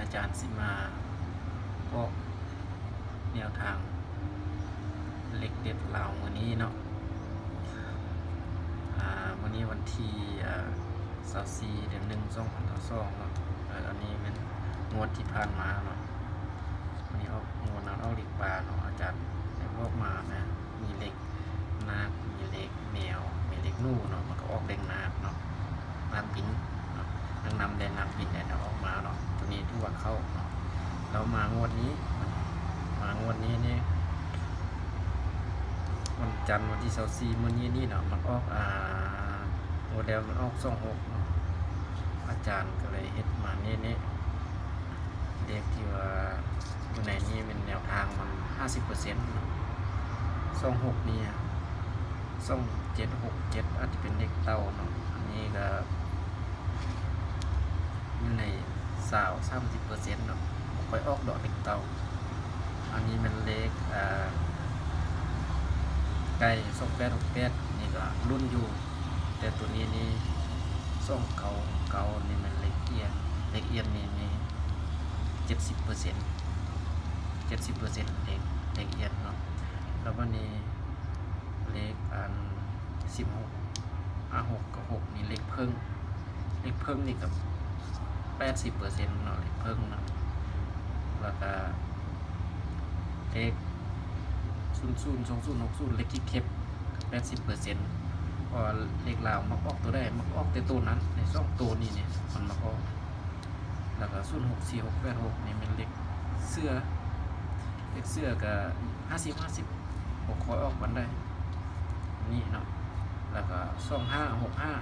ອາຈານຊິມາບອກແນວທາງເລກເດັດລາວມື້ນີ້ເນາະ. ອາ ມື້ນີ້ວັນທີ ອາ ຊາວສີ່ ເດືອນໜຶ່ງ ສອງພັນຊາວສອງເນາະ. ອາ ອັນນີ້ແມ່ນງວດທີ່ຜ່ານມາເນາະ. ມື້ນີ້ອອກ ງວດນັ້ນອອກເລກປາເນາະ. ອາຈານໄດ້ບອກມານະ ມີເລກນາກ ມີເລກແມວ ມີເລກໜູເນາະ. ມັນກໍອອກເລກນາກເນາະ ນາກບິນເນາະ. ນາງນຳແດ່ ນາກບິນແດ່ ອອກມາເນາະ. ໂຕນີ້ຖືວ່າເຂົ້າເນາະ. ແລ້ວມາງວດນີ້ ມາງວດນີ້ນີ້ ວັນຈັນ ວັນທີຊາວສີ່ ມື້ນີ້ນີ້ເນາະ ມັນອອກ ອາ ງວດແລ້ວມັນອອກສອງຫົກເນາະ. ອາຈານກໍເລີຍເຮັດມານີ້ນີ້ ເລກທີ່ວ່າຢູ່ໃນນີ້ແມ່ນແນວທາງມັນຫ້າສິບເປີເຊັນເນາະ. ສອງຫົກນີ້ ສອງເຈັດ ຫົກເຈັດ ອາດຈະເປັນເລກເຕົ່າເນາະ. ອັນນີ້ກໍຢູ່ໃນຊາວ ສາມສິບເປີເຊັນເນາະ ບໍ່ຄ່ອຍອອກດອກເລກເຕົ່າ. ອັນນີ້ແມ່ນເລກ ອາ ໄກ່ ສອງແປດ ຫົກແປດ ນີ້ກໍລຸ້ນຢູ່. ແຕ່ໂຕນີ້ນີ້ ສອງເກົ້າ ເກົ້າ ນີ້ແມ່ນເລກອຽນ ເລກອຽນນີ້ ນີ້ ເຈັດສິບເປີເຊັນ ເຈັດສິບເປີເຊັນເລກ ເລກອຽນເນາະ. ແລ້ວບັດນີ້ເລກອັນສິບຫົກ ອາ ຫົກກັບຫົກນີ້ເລກເຜິ້ງ ເລກເຜິ້ງນີ້ກໍແປດສິບເປີເຊັນເນາະ ເລກເຜິ້ງເນາະ. ແລ້ວກໍເລກສູນສູນ ສອງສູນ ຫົກສູນ ເລກຂີ້ເຂັບ ແປດສິບເປີເຊັນ ເພາະວ່າເລກລາວມັກອອກໂຕໃດ ມັກອອກແຕ່ໂຕນັ້ນ ໃນສອງໂຕນີ້ນີ້ມັນມັກອອກ. ແລ້ວກໍສູນຫົກ ສີ່ຫົກ ແປດຫົກ ນີ້ແມ່ນເລກເສືອ ເລກເສືອກໍຫ້າສິບ ຫ້າສິບ ບໍ່ຄ່ອຍອອກປານໃດນີ້ເນາະ. ແລ້ວກໍສອງຫ້າ ຫົກຫ້າ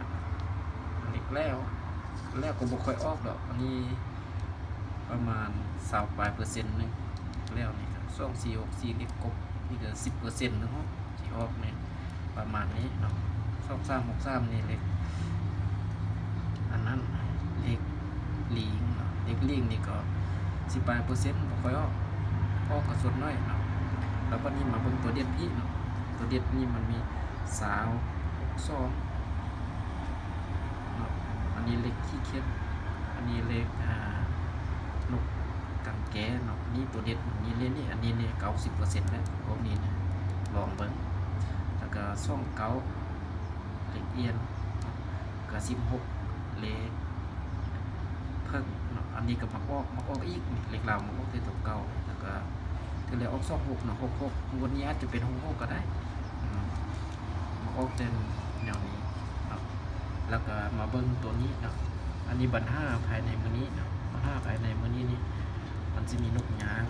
ເລກແລ້ວ ແລ້ວກໍບໍ່ຄ່ອຍອອກດອກ. ອັນນີ້ປະມານຊາວປາຍເປີເຊັນໜຶ່ງ ແລ້ວນີ້ກໍສອງສີ່ ຫົກສີ່ ເລກກົບ ນີ້ກໍສິບເປີເຊັນໜຶ່ງເນາະ ຊິອອກແມ່ນປະມານນີ້ເນາະ. ສອງສາມ ຫົກສາມ ນີ້ເລກ ອັນນັ້ນເລກລີງເນາະ ເລກລີງນີ້ກໍສິບປາຍເປີເຊັນ ບໍ່ຄ່ອຍອອກ ອອກກໍສ່ວນໜ້ອຍເນາະ. ແລ້ວບັດນີ້ມາເບິ່ງຕົວເດັດພີ້ເນາະ ຕົວເດັດນີ້ມັນມີຊາວ ສອງເນາະ. ອັນນີ້ເລກຂີ້ເຂັບ ອັນນີ້ເລກ ອາ ນົກກາງແກເນາະ. ນີ້ຕົວເດັດ ນີ້ເລກນີ້ ອັນນີ້ນີ້ເກົ້າສິບເປີເຊັນແລ້ວ ພວກນີ້ນະ ລອງເບິ່ງ. ແລ້ວກໍສອງເກົ້າ ເລກອຽນ ກະສິບຫົກ ເລກເຜິ້ງເນາະ. ອັນນີ້ກໍມັກອອກ ມັກອອກອີກ ເລກລາວມັກອອກແຕ່ຕົວເກົ່າ. ແລ້ວກໍເທື່ອແລກອອກສອງຫົກເນາະ ຫົກຫົກ ງວດນີ້ອາດຈະເປັນຫົກຫົກກໍໄດ້ ອືມ ມັກອອກແຕ່ແນວນີ້ເນາະ. ແລ້ວກໍມາເບິ່ງຕົວນີ້ເນາະ ອັນນີ້ບັນຫາພາຍໃນມື້ນີ້ເນາະ ບັນຫາພາຍໃນມື້ນີ້ນີ້ ມັນຊິມີນົກຍາງ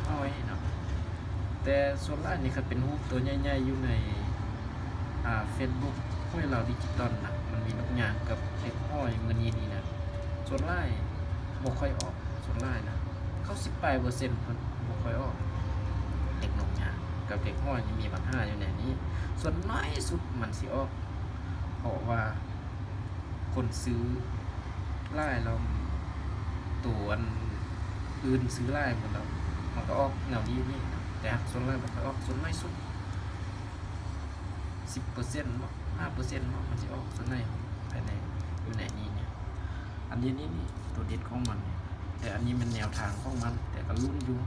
ຫ້ອຍເນາະ. ແຕ່ສ່ວນຫຼາຍນີ້ ຄັນເປັນຮູບໂຕໃຫຍ່ໆຢູ່ໃນ ອາ ເຟສບຸກ ຫວຍລາວດິຈິຕອນນະ ມັນມີນົກຍາງກັບເລກຫ້ອຍມື້ນີ້ນີ້ນະ ສ່ວນຫຼາຍບໍ່ຄ່ອຍອອກ ສ່ວນຫຼາຍນະ ເກົ້າສິບປາຍເປີເຊັນພຸ້ນ ບໍ່ຄ່ອຍອອກ ເລກນົກຍາງກັບເລກຫ້ອຍນີ້ມີບັນຫາຢູ່ໃນນີ້. ສ່ວນໜ້ອຍສຸດມັນຊິອອກ ເພາະວ່າ ຄົນຊື້ຫຼາຍແລ້ວ ໂຕອັນອື່ນຊື້ຫຼາຍໝົດແລ້ວ ມັນກໍອອກແນວນີ້ນີ້. ແຕ່ຫາກສ່ວນຫຼາຍບໍ່ຄ່ອຍອອກ ສ່ວນໜ້ອຍສຸດ ສິບເປີເຊັນບໍ ຫ້າເປີເຊັນບໍ ມັນຊິອອກສ່ວນໃນພາຍໃນ ຢູ່ໃນນີ້ນີ້. ອັນນີ້ນີ້ນີ້ ຕົວເດັດຂອງມັນນີ້ ແຕ່ອັນນີ້ແມ່ນແນວທາງຂອງມັນ ແຕ່ກໍລຸ້ນຢູ່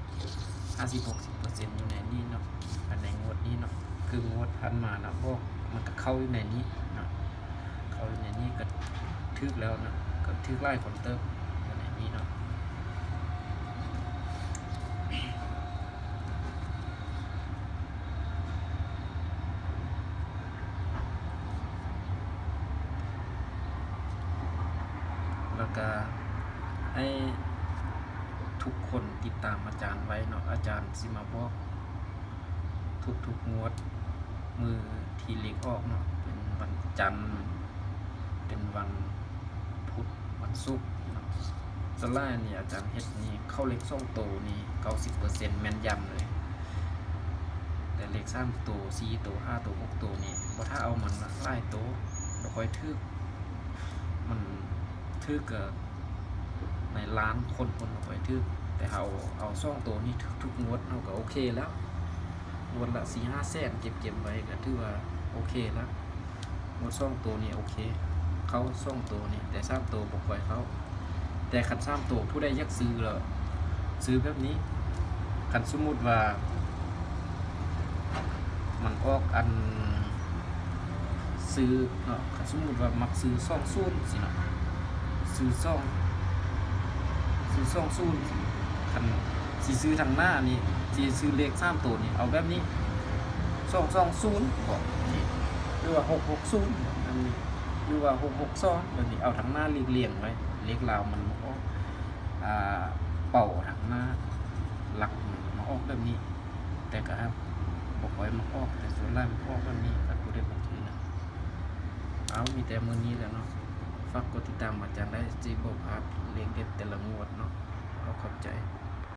ຫ້າສິບ ຫົກສິບເປີເຊັນ ຢູ່ໃນນີ້ເນາະ ພາຍໃນງວດນີ້ເນາະ. ຄືງວດຜ່ານມານະ ບອກ ມັນກໍເຂົ້າຢູ່ໃນນີ້ເນາະ ເຂົ້າຢູ່ໃນນີ້ກໍຖືກແລ້ວນະ ກໍຖືກຫຼາຍຄົນເຕີບຢູ່ໃນນີ້ເນາະ. ແລ້ວກະໃຫ້ທຸກຄົນຕິດຕາມອາຈານໄວ້ເນາະ ອາຈານຊິມາບອກທຸກໆງວດ ມື້ທີ່ເລກອອກເນາະ ເປັນວັນຈັນ ເປັນວັນພຸດ ວັນສຸກເນາະ. ສ່ວນຫຼາຍນີ້ອາຈານເຮັດນີ້ເຂົ້າເລກສອງໂຕນີ້ເກົ້າສິບເປີເຊັນ ແມ່ນຢຳເລີຍ. ແຕ່ເລກສາມໂຕ ສີ່ໂຕ ຫ້າໂຕ ຫົກໂຕນີ້ ບໍ່ຖ້າເອົາມັນຫຼາຍໂຕ ບໍ່ຄ່ອຍຖືກ ມັນຖືກກະໃນລ້ານຄົນພຸ້ນ ບໍ່ຄ່ອຍຖືກ. ແຕ່ເຮົາເອົາສອງໂຕນີ້ຖືກທຸກງວດ ເຮົາກະໂອເຄແລ້ວ. ງວດລະສີ່ຫ້າແສນ ເກັບໆໄວ້ກະຖືວ່າໂອເຄແລ້ວ. ງວດສອງໂຕນີ້ໂອເຄ ເຂົ້າສອງໂຕນີ້ ແຕ່ສາມໂຕບໍ່ຄ່ອຍເຂົ້າ. ແຕ່ຄັນສາມໂຕ ຜູ້ໃດຢາກຊື້ແລ້ວຊື້ແບບນີ້. ຄັນສົມມຸດວ່າມັນອອກອັນ ຊື້ເນາະ ຄັນສົມມຸດວ່າມັກຊື້ສອງສູນຊີ້ເນາະ ຊື້ສອງ ຊື້ສອງສູນ ຄັນຊິຊື້ທາງໜ້ານີ້ ຊິຊື້ເລກສາມໂຕນີ້ ເອົາແບບນີ້ ສອງສອງສູນ ບໍ ນີ້ ຫຼືວ່າ ຫົກຫົກສູນ ແບບນີ້ ຫຼືວ່າ ຫົກຫົກສອງ ແບບນີ້ ເອົາທາງໜ້າລຽງໆໄວ້ ເລກລາວມັນອອກ ອ່າ ເປົາທາງໜ້າ ຫຼັກມັນມາອອກແບບນີ້ ແຕ່ກໍບໍ່ຄ່ອຍມັກອອກ ແຕ່ສ່ວນຫຼາຍມັກອອກແບບນີ້ ຄັນຜູ້ໃດມັກຊື້ນະ. ເອົາ ມີແຕ່ມື້ນີ້ແຫຼະເນາະ ຝາກກົດຕິດຕາມອາຈານໄດ້ ຊິບໍ່ພາດເລກເດັດແຕ່ລະງວດເນາະ. ເອົາ ຂອບໃຈ.